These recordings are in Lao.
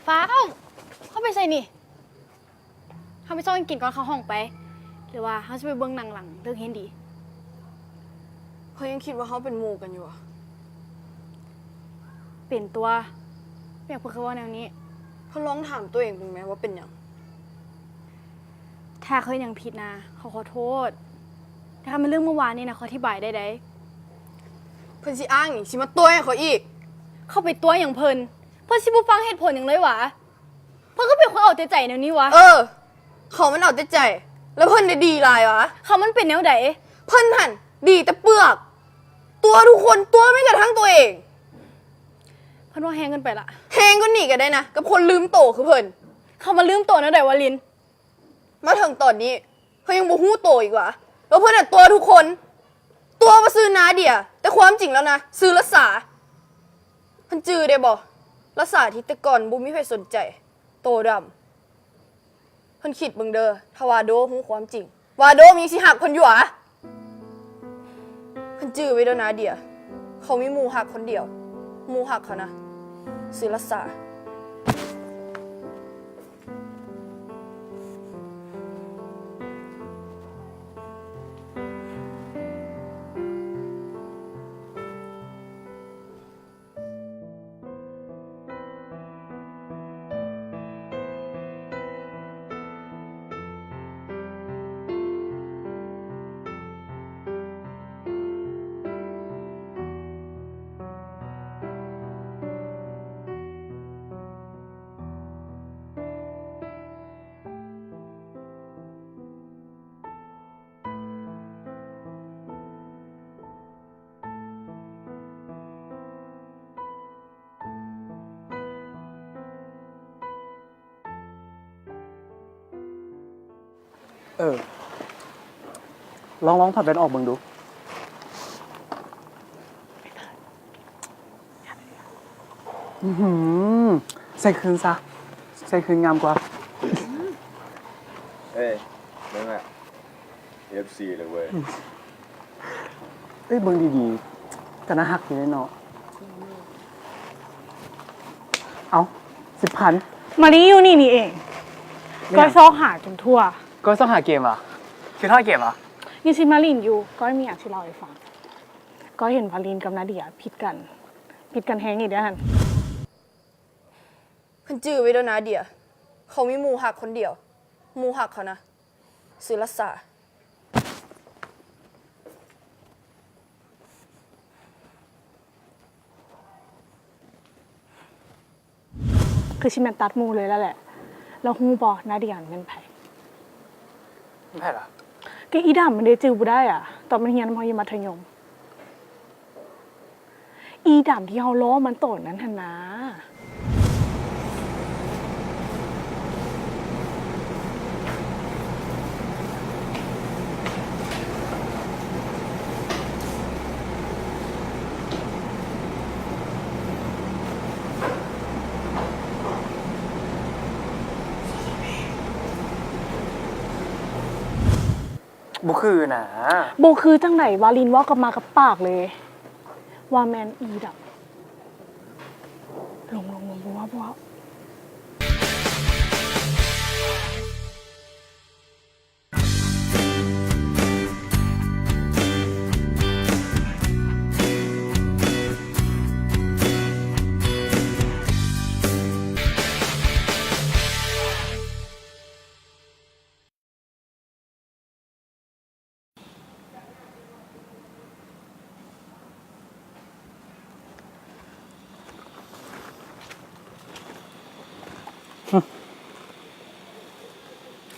ฟ้าว ເຮົາໄປໃສນີ້? ເຮົາໄປຊອກຫຍັງກິນກ່ອນເຂົ້າຫ້ອງໄປ ຫຼືວ່າເຮົາຊິໄປເບິ່ງໜັງຫຼັງເລີກຮຽນດີ? ເພິ່ນຍັງຄິດວ່າເຮົາເປັນໝູ່ກັນຢູ່ຫວາ? ເປັນຕົວະ. ເປັນຫຍັງເພິ່ນຄືເວົ້າແນວນີ້? ເພິ່ນລອງຖາມຕົວເອງເບິ່ງແມວ່າເປັນຫຍັງ? ຖ້າເຄີຍຫຍັງຜິດນະ ເຮົາຂໍໂທດ. ແຕ່ຄັນແມ່ນເລື່ອງມື້ວານນີ້ນະ ເຂົາອະທິບາຍໄດ້ໃດ໋. ເພິ່ນຊິອ້າງຫຍັງ? ຊິມາຕົວະຫຍັງເຂົາອີກ? ເຂົາໄປຕົວະຫຍັງເພິ່ນ? ເພິ່ນຊິບໍ່ຟັງເຫດຜົນຫຍັງເລີຍຫວາ? ເພິ່ນຄືເປັນຄົນເອົາແຕ່ໃຈແນວນີ້ຫວາ? ເອີ ເຂົາມັນເອົາແຕ່ໃຈ. ແລ້ວເພິ່ນໄດ້ດີຫຼາຍຫວາ? ເຂົາມັນເປັນແນວໃດ? ເພິ່ນຫັ້ນດີແຕ່ເປືອກ. ຕົວະທຸກຄົນ, ຕົວະແມ້ກະທັ່ງຕົວເອງ. ເພິ່ນເວົ້າແຮງເກີນໄປລະ. ແຮງກວ່ານີ້ກະໄດ້ນະ, ກັບຄົນລືມໂຕຄືເພິ່ນ. ເຂົາມາລືມໂຕແນວໃດຫວາ ລິນ? ມາເຖິງຕອນນີ້ ເພິ່ນຍັງບໍ່ຮູ້ໂຕອີກຫວາ ວ່າເພິ່ນນະຕົວະທຸກຄົນ. ຕົວະວ່າຊື່ນາເດຍ ແຕ່ຄວາມຈິງແລ້ວນະ ຊື່ລັດສາ. ເພິ່ນຈື່ໄດ້ບໍ່ ລັດສາທີ່ແຕ່ກ່ອນບໍ່ມີໃຜສົນໃຈ ໂຕດຳ. ເພິ່ນຄິດເບິ່ງເດີ ຖ້າວາໂດຮູ້ຄວາມຈິງ ວາໂດມີຊິຮັກເພິ່ນຢູ່ຫວາ? ເພິ່ນຈື່ໄວ້ເດີນາເດຍ ເຂົາມີໝູ່ຮັກຄົນດຽວ. ໝູ່ຮັກເຂົານະ ຊື່ລັດສາ. ເອີ ລອງ ລອງຖອດແວ່ນອອກເບິ່ງດູ. ອືຫື ໃສ່ຄືນຊະ ໃສ່ຄືນງາມກວ່າ. ເອີຍ ເບິ່ງລະ ເອັຟຊີເລີຍເວີຍ. ເອີຍ ເບິ່ງດີໆ ກະໜ້າຮັກຢູ່ເດເນາະ. ເອົ້າ ສິບພັນ. ມາລີຢູ່ນີ້ນີ້ເອງ. ແມ່ນຫຍັງ? ກ້ອຍຊອກຫາຈົນທົ່ວ. ກ້ອຍຊອກຫາເກມຫວາ? ຄິດຮອດເກມຫວາ? ຍັງຊິມາຫຼິ້ນຢູ່. ກ້ອຍມີຫຍັງຊິເລົ່າໃຫ້ຟັງ. ກ້ອຍເຫັນວ່າລິນກັບນາເດຍຜິດກັນ. ຜິດກັນແຮງອີກເດ້ຫັ້ນ. ເພິ່ນຈື່ໄວ້ເດີນາເດຍ ເຂົາມີໝູ່ຮັກຄົນດຽວ. ໝູ່ຮັກເຂົານະ ຊື່ລັດສາ. ຄືຊິແມ່ນຕັດໝູ່ເລີຍລະແຫຼະ. ລາວຮູ້ບໍ່ ນາເດຍແມ່ນໃຜ? ແມ່ນໃຜລະ? ກໍອີດຳ ມັນເດຈື່ບໍ່ໄດ້ອະ ຕອນມັນຮຽນນຳເຮົາຢູ່ມັດທະຍົມ. ອີດຳທີ່ເຮົາລໍ້ມັນຕອນນັ້ນຫັ້ນນາ. ບໍ່ຄືນະ. ບໍ່ຄືຈັ່ງໃດ? ວາລິນເວົ້າກັບມາກັບປາກເລີຍ ວ່າແມ່ນອີດຳ. ລົງ ລົງ ລົງ ບໍ່ເວົ້າ ບໍ່ເວົ້າ.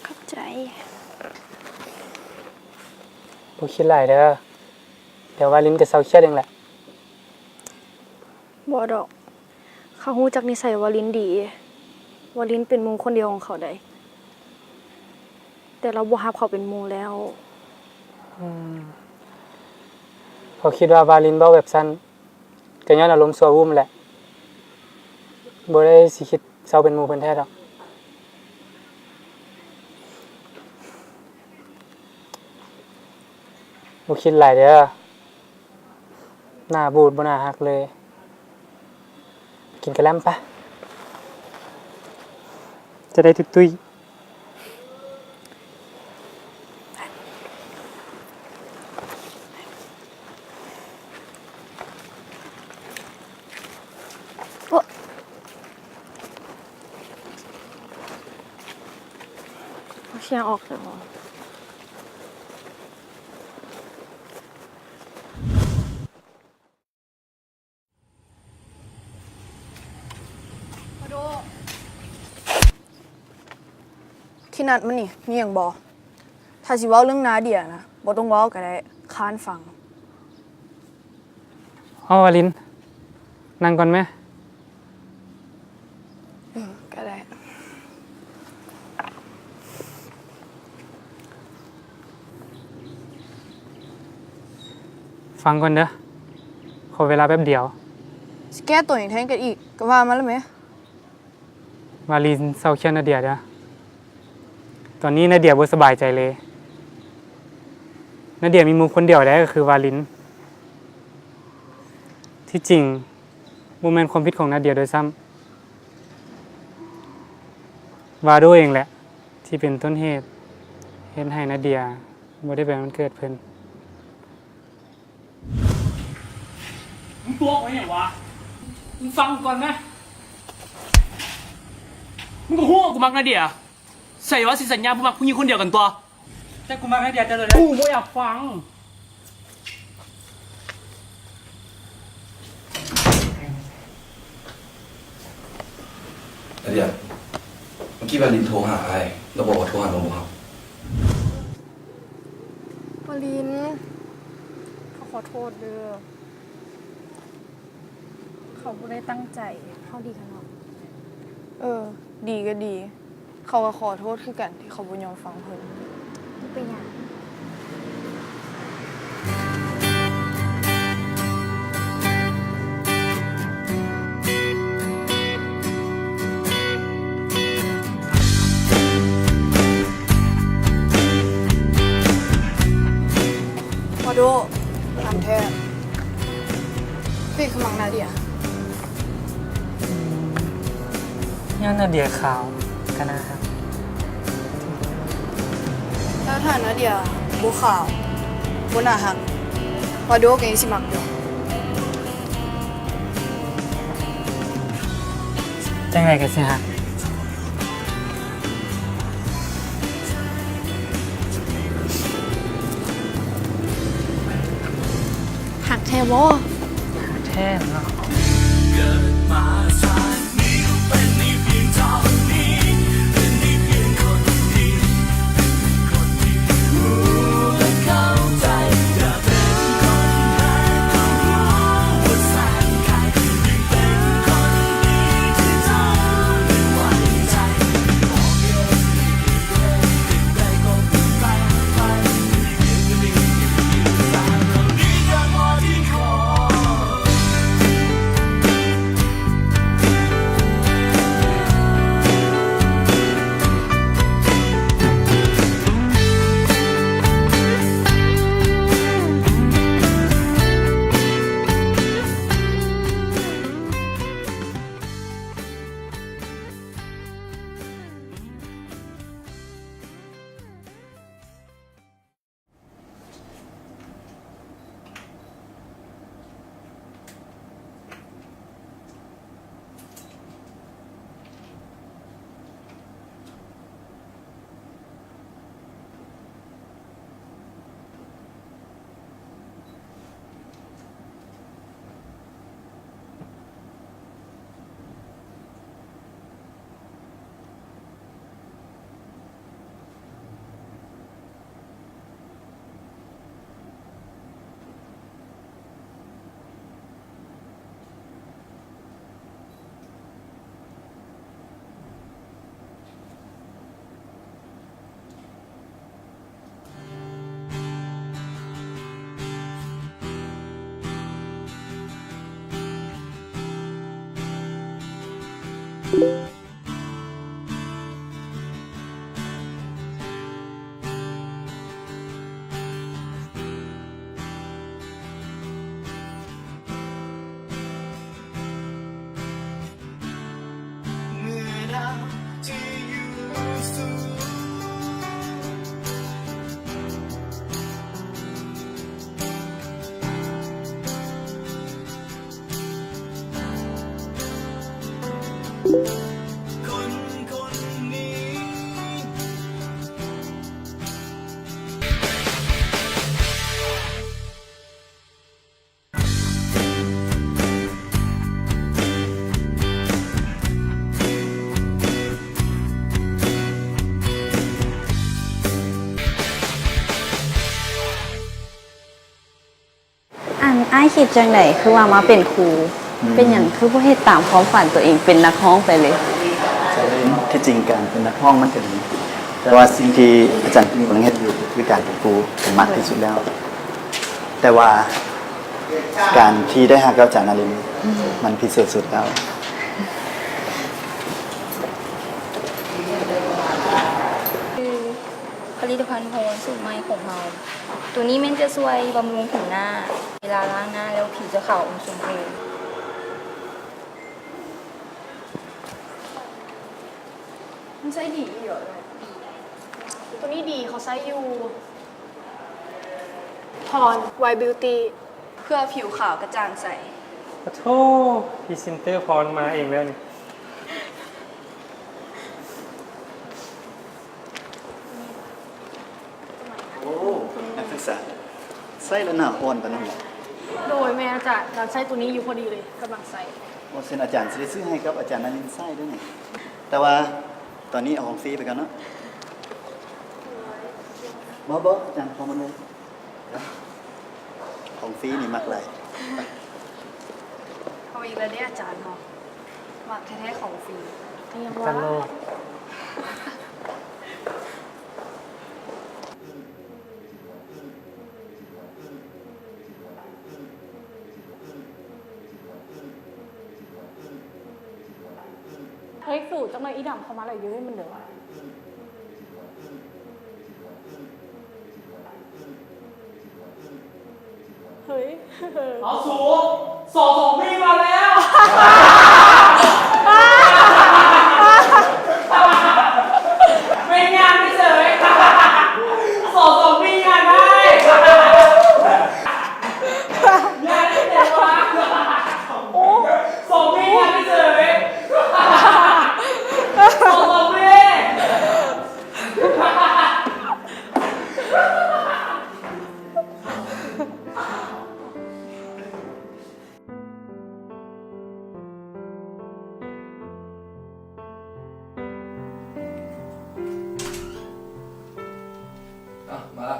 ຂອບໃຈ. ບໍ່ຄິດຫຼາຍເດີ້. ດຽວວາລິນກໍເຊົາຄຽດເອງແຫຼະ. ບໍ່ດອກ. ເຂົາຮູ້ຈັກນິໄສວາລິນດີ. ວາລິນເປັນໝູ່ຄົນດຽວຂອງເຂົາໃດ໋. ແຕ່ລາວບໍ່ຮັບເຂົາເປັນໝູ່ແລ້ວ. ອືມ. ເຂົາຄິດວ່າວາລິນເວົ້າແບບຊັ້ນ ກໍຍ້ອນອາລົມຊົ່ວວູບແຫຼະ. ບໍ່ໄດ້ຊິຄິດເຊົາເປັນໝູ່ເພິ່ນແທ້ດອກ. ບໍ່ຄິດຫຼາຍເດີ້. ໜ້າບູດ ບໍ່ໜ້າຮັກເລີຍ. ກິນກະແລັມປະ ຈະໄດ້ຕຸ້ຍໆ. ໂອ້ ເອົາສຽງອອກເດີ້. ທີ່ນັດມັນນີ້ ມີຫຍັງບໍ່? ຖ້າຊິເວົ້າເລື່ອງນາເດຍນະ ບໍ່ຕ້ອງເວົ້າກໍໄດ້ ຄ້ານຟັງ. ເອົາ ວາລິນ ນັ່ງກ່ອນແມ. ເອີ ກໍໄດ້. ຟັງກ່ອນເດີ້ ຂໍເວລາແປັບດຽວ. ຊິແກ້ຕົວຫຍັງແທນກັນອີກ ກໍວ່າມາລະແມ. ວາລິນເຊົາຄຽດນາເດຍເດີ້. ຕອນນີ້ນາເດຍບໍ່ສະບາຍໃຈເລີຍ. ນາເດຍມີໝູ່ຄົນດຽວໃດ໋ ກໍຄືວາລິນ. ທີ່ຈິງ ບໍ່ແມ່ນຄວາມຜິດຂອງນາເດຍດ້ວຍຊ້ຳ. ວາໂດເອງແຫຼະ ທີ່ເປັນຕົ້ນເຫດ ເຮັດໃຫ້ນາເດຍບໍ່ໄດ້ໄປວັນເກີດເພິ່ນ. ມຶງຕົວະກູເຮັດຫຍັງວະ? ມຶງຟັງກູກ່ອນນະ. ມຶງກໍຮູ້ວ່າກູມັກນາເດຍ. ໃສວ່າຊິສັນຍາບໍ່ມັກຜູ້ຍິງຄົນດຽວກັນຕົວະ? ແຕ່ກູມັກນາເດຍແຕ່ດົນແລ້ວ. ກູບໍ່ຢາກຟັງ. ນາເດຍ ເມື່ອກີ້ວາລິນໂທຫາອ້າຍ ລາວບອກວ່າໂທຫານ້ອງບໍ່ຮັບ. ວາລິນ ເຂົາຂໍໂທດເດີ້. ເຂົາບໍ່ໄດ້ຕັ້ງໃຈ. ເຮົາດີກັນເນາະ. ເອີ ດີກໍດີ. ເຂົາກໍຂໍໂທດຄືກັນທີ່ເຂົາບໍ່ຍອມຟັງເພິ່ນ. ບໍ່ເປັນຫຍັງ. ວາໂດ ຖາມແທ້ ເປັນຫຍັງຄືມັກນາເດຍ? ອືມ ຍ້ອນນາເດຍຂາວ ກໍໜ້າຮັກ. ແລ້ວຖ້ານາເດຍບໍ່ຂາວ ບໍ່ໜ້າຮັກ ວາໂດກໍຍັງຊິມັກຢູ່. ຈັ່ງໃດກໍຊິຮັກ. ຮັກແທ້ບໍ່? ຮັກແທ້ເນາະ. ອັນ ອ້າຍຄິດຈັ່ງໃດ ຄືວ່າມາເປັນຄູ? ອືມ ເປັນຫຍັງຄືບໍ່ເຮັດຕາມຄວາມຝັນຕົວເອງເປັນນັກຮ້ອງໄປເລີຍ? ທີ່ຈິງການເປັນນັກຮ້ອງມັນກໍດີ, ແຕ່ວ່າສິ່ງທີ່ອາຈານກຳລັງເຮັດຢູ່ຄືການເປັນຄູ ມັກທີ່ສຸດແລ້ວ. ແຕ່ວ່າການທີ່ໄດ້ຮັກກັບອາຈານນາລິນ ອືມ ມັນພິເສດສຸດແລ້ວ. ຄືຜະລິດຕະພັນໂພນສູດໃໝ່ຂອງເຮົາ. ໂຕນີ້ແມ່ນຈະຊ່ວຍບຳລຸງຜິວໜ້າ, ເວລາລ້າງໜ້າແລ້ວຜິວຈະຂາວອົມຊົມພູ. ມັນໃຊ້ດີອີ່ຫຼີເລີຍ. ໂຕນີ້ດີ ເຂົາໃຊ້ຢູ່ ພອນ ວາຍ ບິວຕີ ເພື່ອຜິວຂາວກະຈ່າງໃສ. ປະໂທ້ ພຣີເຊັນເຕີພອນມາເອງແລ້ວນີ້. ໂອ້ ນັກສຶກສາໃຊ້ແລ້ວໜ້າອ່ອນປານນັ້ນເບາະ? ໂດຍ ແມ່ນອາຈານ, ກຳລັງໃຊ້ໂຕນີ້ຢູ່ພໍດີເລີຍ, ກຳລັງໃຊ້. ໂອ້ ເຊັ່ນອາຈານຊິໄດ້ຊື້ໃຫ້ກັບອາຈານນາລິນໃຊ້ເດີ້ນີ້. ແຕ່ວ່າຕອນນີ້ເອົາຂອງຟຣີໄປກ່ອນເນາະ. ບໍ່ ບໍ່ ອາຈານ ເອົາມັນເລີຍ. ຂອງຟຣີນີ້ມັກຫຼາຍ. ເອົາອີກແລ້ວເດ້ອາຈານເຮົາ. ມັກແທ້ໆຂອງຟຣີ. ອາຈານໂລ. ເຮີ້ຍ ສູ ຈັກໜ່ອຍອີ່ດຳເຂົ້າມາແລ້ວ ຢູ່ໃຫ້ມັນເດີ້. ເຮີ້ຍ ເອົາສູ ສອງສອງປີມາແລ້ວ. ແມ່ນຍ່າງເສີຍ ສອງສອງປີຍ່າງໄດ້. ໂອ້ ສອງປີ ສອງສອງປີ. ອ່ະ ມາລະ.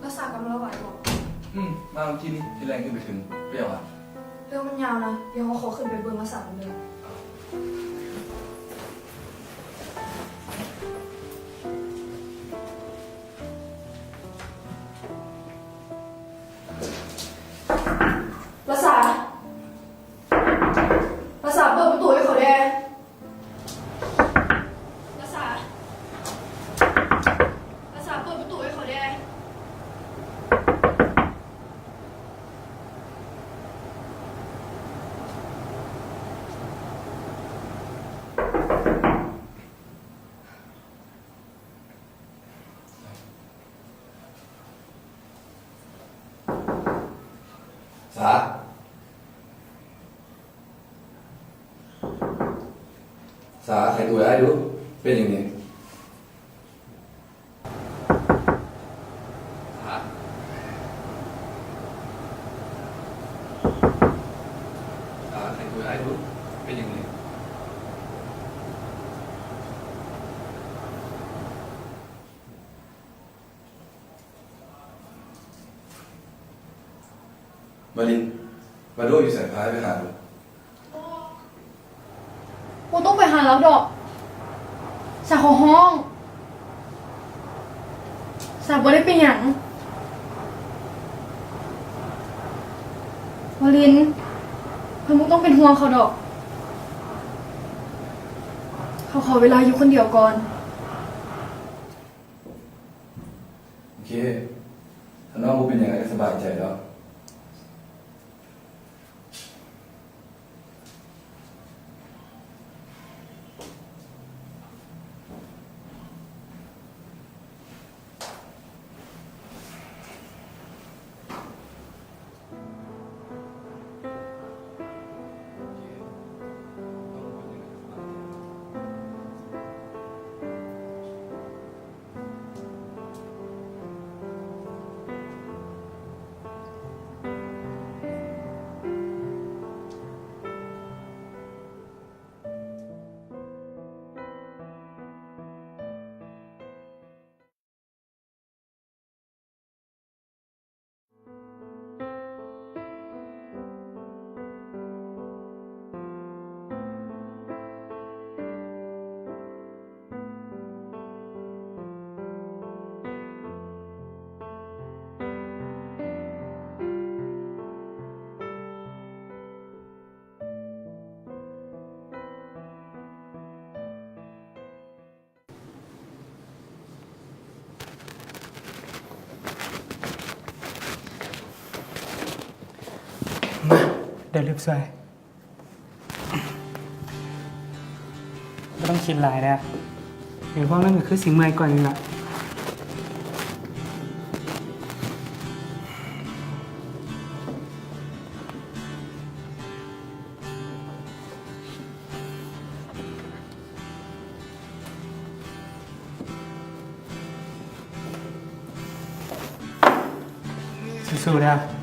ລາຊາກັບມາລະໄວບໍ? ອືມ ມາມື້ກີ້ນີ້ ທີແລງຂຶ້ນໄປເຖິງ. ເປັນຫຍັງວະ? ເລື່ອງມັນຍາວນະ, ດຽວເຮົາຂໍຂຶ້ນໄປເບິ່ງລາຊາກ່ອນເດີ້. ລາຊາ! ລາຊາ ເປີດປະຕູໃຫ້ເຂົາແດ່. ລາຊາ ລາຊາ ເປີດປະຕູໃຫ້ເຂົາແດ່. ສາ ສາ ໄຂຕົວໃຫ້ອ້າຍດູ ເປັນຫຍັງແດ່? ສາ ສາ ໄຂຕົວໃຫ້ອ້າຍດູ ເປັນຫຍັງແດ່? ມາລິນ ມາໂດຢູ່ໃສ? ພາໄປຫາດູ. ບໍ່ ບໍ່ຕ້ອງໄປຫາລາວດອກ. ສາຂໍຮ້ອງ. ສາບໍ່ໄດ້ເປັນຫຍັງ. ມາລິນ ເພິ່ນບໍ່ຕ້ອງເປັນຫ່ວງເຂົາດອກ. ເ ເຮົາຂໍເວລາຢູ່ຄົນດຽວກ່ອນ. ໂອເຄ ຖ້ານ້ອງບໍ່ເປັນຫຍັງກໍສະບາຍໃຈແລ້ວ. ມາ ດຽວເລັບຊ່ວຍ. ບໍ່ຕ້ອງຄິດຫຼາຍແລ້ວ. ເອີ ເວົ້າແລ້ວກໍຄືຊິເມື່ອຍກ່ອນນີ້ລະ. ສູ້ໆເດີ.